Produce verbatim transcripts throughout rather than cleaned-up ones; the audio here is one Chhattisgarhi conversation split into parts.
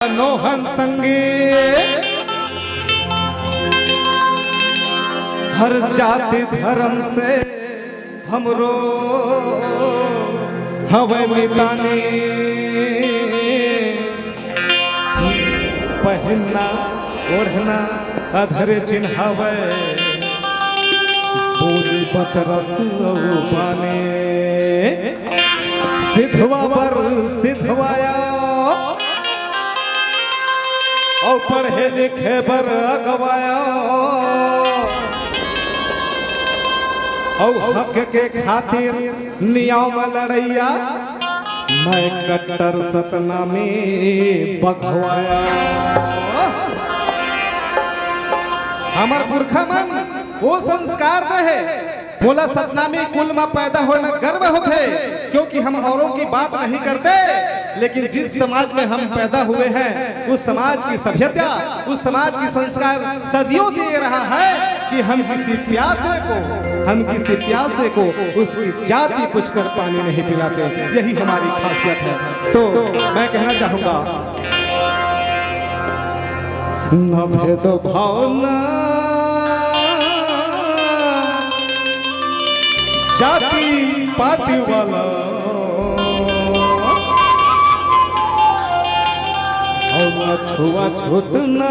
नोहन संगी, हर जाति धर्म से हमरो हवय मितानी। पहिनना ओढ़ना अधर चिन्हावय, बोली बतरस अउ पानी। सिधवा बर सिधवाया, अउ पढ़े लिखे बर अगवाया, अउ हक के खातिर नियाव म लड़ैया, मैं कट्टर सतनामी बघवाया। हमर पुरखा मन वो संस्कार दे हे, मोला सतनामी कुल म पैदा होए म गर्व होथे, क्योंकि हम औरों की बात नहीं करते, लेकिन जिस समाज में हम पैदा हुए हैं, उस समाज की सभ्यता, उस समाज की संस्कार सदियों से ये रहा है कि हम किसी प्यासे को, हम किसी प्यासे को उसकी जाति पूछकर पानी नहीं पिलाते। यही हमारी खासियत है। तो मैं कहना चाहूंगा, न भेदभाव न जाति पाति वाला, अउ न छुआछूत न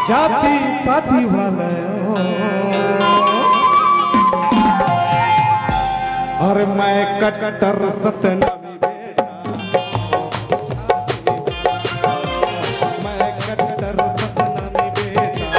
जाति पाति वाला। अरे मैं कट्टर सतनामी बेटा, मैं कट्टर सतनामी बेटा,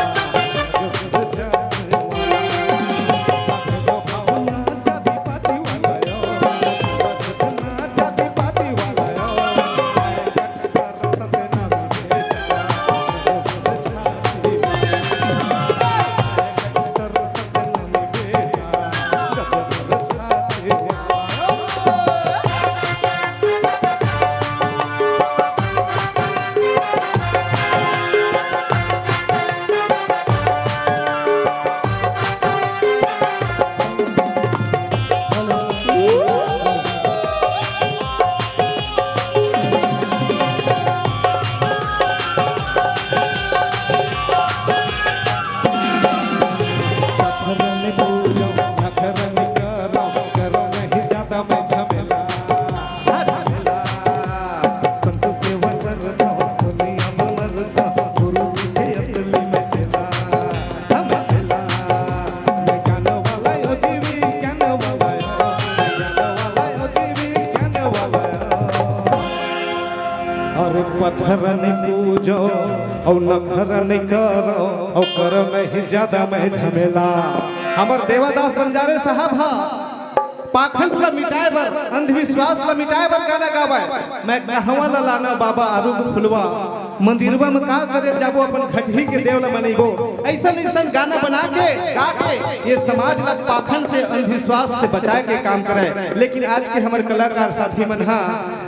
अरे पत्थर नइ पूजो अउ नखर नइ करो, अउ करो नहीं ज्यादा मैं झमेला। हमर देवादास बंजारे साहब हा पाखंड ला मिटाए बर, अंधविश्वास ला मिटाए बर गाना गावय। मैं कहवां ला लाना बाबा आरुग फुलवा, मंदिरवा में का करे जाबो, अपन घटही के देव ला मनइबो। अइसन अइसन गाना बना के, गा के ये समाज ला पाखंड से, अंधविश्वास से बचाए के काम करय। लेकिन आज के हमर कलाकार साथी मन हा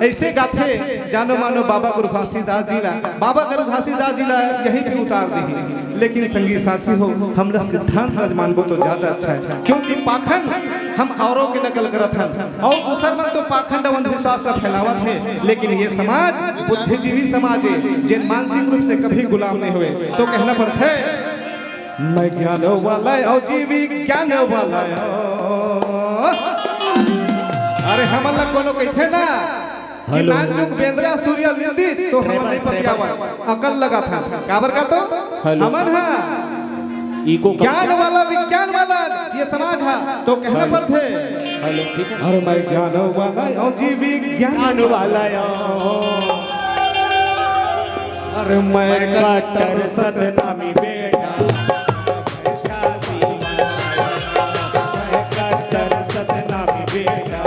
अइसे गाथे, जानो मानो बाबा गुरु घासीदास जी ला, बाबा गुरु घासीदास जी ला यहीं पे उतार देही। लेकिन संगी साथी हो, हमला सिद्धांत ला मानबो तो ज्यादा अच्छा हे, क्योंकि पाखंड हम औरों के नकल करत हन, अउ दूसर मन तो पाखंड अउ अंधविश्वास ला फैलावत हे, लेकिन ये समाज बुद्धिजीवी समाज हे, जेन मानसिक रूप से कभी गुलाम नहीं हुए। तो कहना पड़थे, मैं ज्ञान वाला अउ जीवी ज्ञान वाला। अरे हमन ला कोनो कहिथे ना कि हेलो। नानचुक बेंदरा सूर्या लिल दी तो हमन नहीं पतियावन, अकल लगाथन। काबर का तो हेलो। हमन हा इको कम ज्ञान वाला, विज्ञान वाला ये समाज हा, तो कहना हेलो। पड़थे। हेलो, ठीक है। अरे मैं ज्ञान वाला अउ जीवी ज्ञान वाला। अरे मैं कट्टर सतनामी बेटा, मैं कट्टर सतनामी बेटा,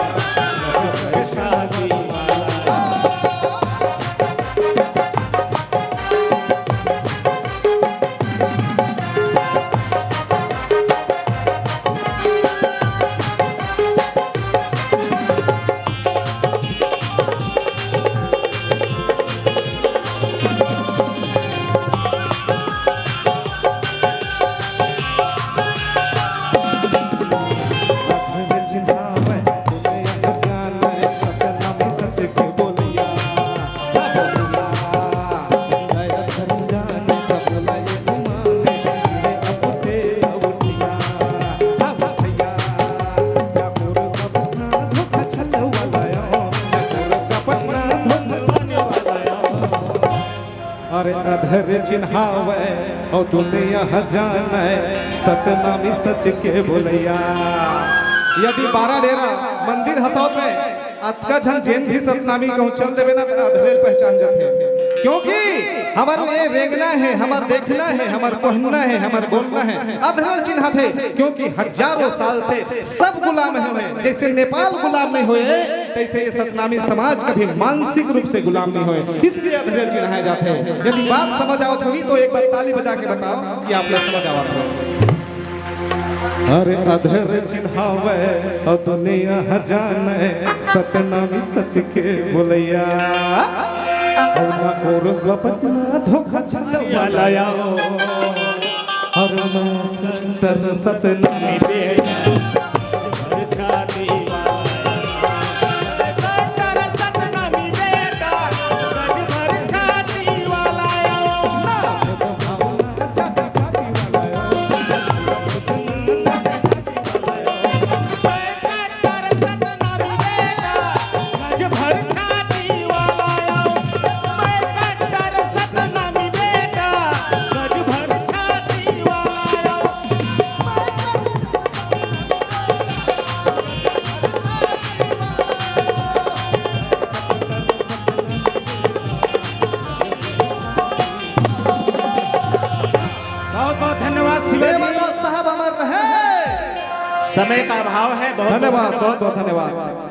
अरे अधर चिन्हावय अउ दुनिया ह जानय सतनामी सच के बोलैया। यदि बारा डेरा मंदिर हसौत में अतका झन जेन भी सतनामी कहूँ चल देबे ना, त अधरेल पहचान जाथे। क्योंकि हमर ये रेंगना है, हमर देखना है, हमर पहनना है, हमर बोलना है, अधरेल चिन्हाथे। क्योंकि हजारों साल से सब गुलाम है, जैसे नेपाल गुलाम नहीं होए, तैसे ये सतनामी समाज कभी मानसिक रूप से गुलाम नहीं होए, इसलिए अधरेल चिन्हाए जाथे। यदि बात समझ आवत होही तो एक बार ताली बजा के बताओ कि आप लोग समझ आवत हो। अरे अधर चिन्हावय अउ दुनिया ह जानय सतनामी सच के बोलैया। अउ ना कोर गपट ना धोखा छल वाला आओ। अउ मैं सत्तर सतनामी बेटा। बहुत बहुत धन्यवाद शिवा जी। साहब अमर रहे। समय का अभाव है। बहुत धन्यवाद, बहुत बहुत धन्यवाद।